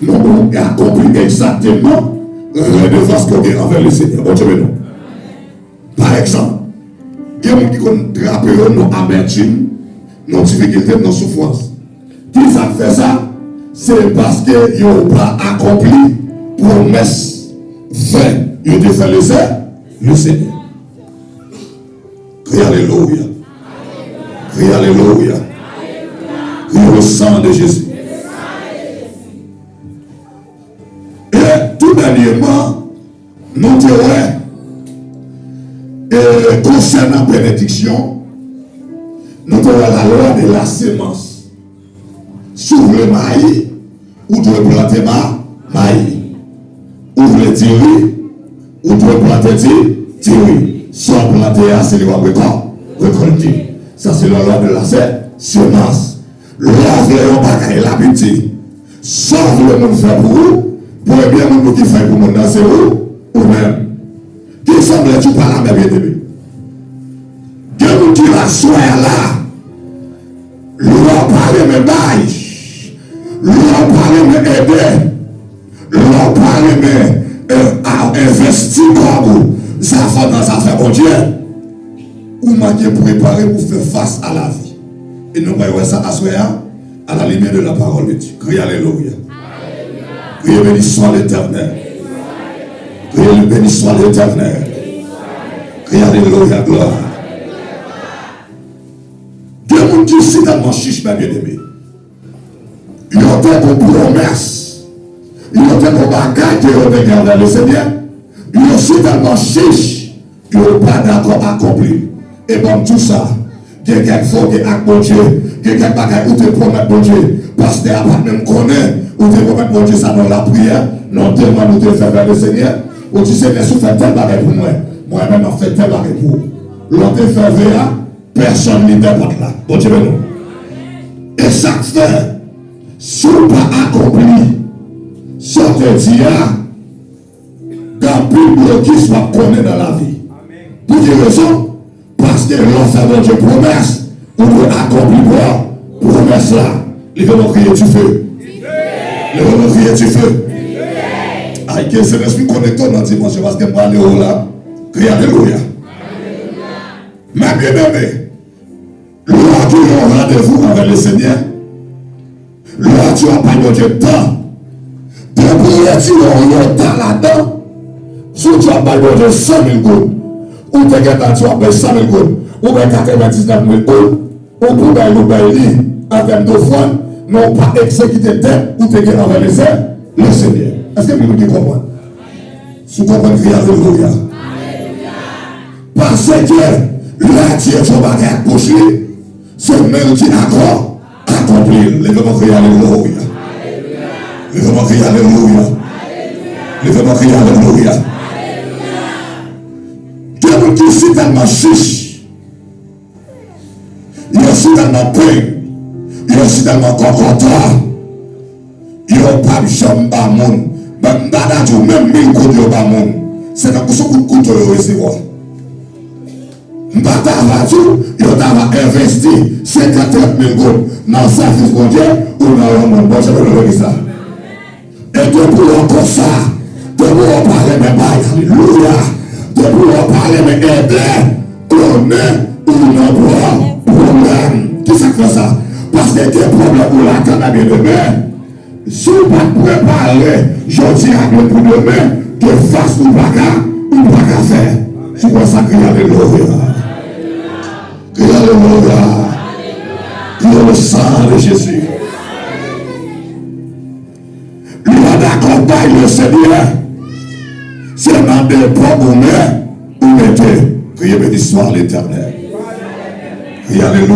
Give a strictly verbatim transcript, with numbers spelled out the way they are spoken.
Non, ou akonpli egzakteman redevans ke w gen anvè Lesenyè. Bondye beni w. Pa egzanp, gen moun ki konn trape yo nan amètim, nan difikilte, nan soufrans. Ki sa k fè sa? Se paske yo pa akonpli pwomès ven yo te fè Lese, Lesenyè. Kriye alelouya. Kriye alelouya. Kriye le sang de Jésus. E tou dènyèman, nou te wè, e konsènan benediksyon, nou te wè la lwa de la semans. Si w vle mayi, ou dwe plante ma, mayi. Ou vle diri, ou dwe plante di, diri. Sa w plante a, se li w ap rekò, rekòlte. Sa se la lwa de la se, semans. Lè w vle yon bagay, Labib di, sa w vle moun fè pou ou, premye moun pou ki fè pou moun nan, se ou, ou menm. Ki sanble di w pa la, men byeneme. Gen moun ki la aswè a la, lè w pa renmen bay, lè w pa renmen ede, lè w pa renmen, e, a, envesti kòb ou, zafè nan zafè Bondye, ou manke prepare pou fè fas a lavi. E nou pral wè sa aswè a, à la lumière de la parole de Dieu. Kriye alelouya. Kriye béni soit l'Éternel. Kriye béni soit l'Éternel. Kriye alelouya, glwa. Gen moun ki sitèlman chich, men byeneme. Yo te gon pwomès. Yo te gon bagay ke yo te gen anvè Lesenyè. Yo sitèlman chich. Yo pa dakò akonpli. E ban m di w sa, gen kèk fwa w gen ak Bondye, gen kèk bagay ou te pwomèt Bondye, pastè a pa t menm konnen, ou te pwomèt Bondye sa nan lapriyè, nan demann ou te fè vè Lesenyè, ou di, Senyè, si w fè tèl bagay pou mwen, mwen menm m ap fè tèl bagay pou ou. Lè w te fè ve a, pèsonn li dèpòt la. Bondye beni w. E sa k fè, si w pa akonpli sa w te di a, gen anpil blokis w ap konnen nan lavi. Pou ki rezon? Paske lè w fè Bondye pwomès, ou dwe akonpli pwo-, pwomès la. Leve men w, kriye dife. Leve men w, kriye dife. Ay, ke Sentespri konekte w nan dimansyon, paske m prale wo la. Kriye alelouya. Men byeneme, lè w gen yon randevou avèk Lesenyè, lè w di w ap bay Bondye tan, depi w retire yon yota ladan, si w di w ap bay Bondye san mil goud, ou te gentan di w ap bay san mil goud, ou bay katrevendiznèf mil goud, ou pou bay, ou bay li an tèm dofrann, men ou pa egzekite dèt ou te gen anvè Lese-, Lesenyè. Èske m gen moun ki konprann? Si w konprann, kriye alelouya. Paske lè Dye di yon bagay ak bouch li, se men l di akò, akonpli l. Leve men w, kriye alelouya. Leve men w, kriye alelouya. Leve men w, kriye alelouya. Gen moun ki sitèlman chich, yo sitèlman peng, yo sitèlman kòkòtan, yo p ap janm ba moun. Ban m pa ta di w menm mil goud yo ba moun. Se tankou se kout kouto yo resevwa. M pa ta va di w, yo ta va envesti senkant, trant mil goud nan sèvis Bondye ou nan yon moun. Bondye beni legliz la. E depi w konsa, depi w pa renmen bay, alelouya, depi w pa renmen ede, konnen ou nan pwob-, pwoblèm. Kisa k fè sa? Paske gen pwoblèm ou la, tande byen, byeneme. Si w pa t prepare jodi a byen pou demen, gen fas ou pa ka, ou pa ka fè. Si w kwè sa, kriye alelouya. Kriye alelouya. Kriye le sang de Jésus. Li pa dakò bay Lesenyè. Se nan depo goumen ou mete. Kriye, béni soit l'Éternel. Kriye alelouya.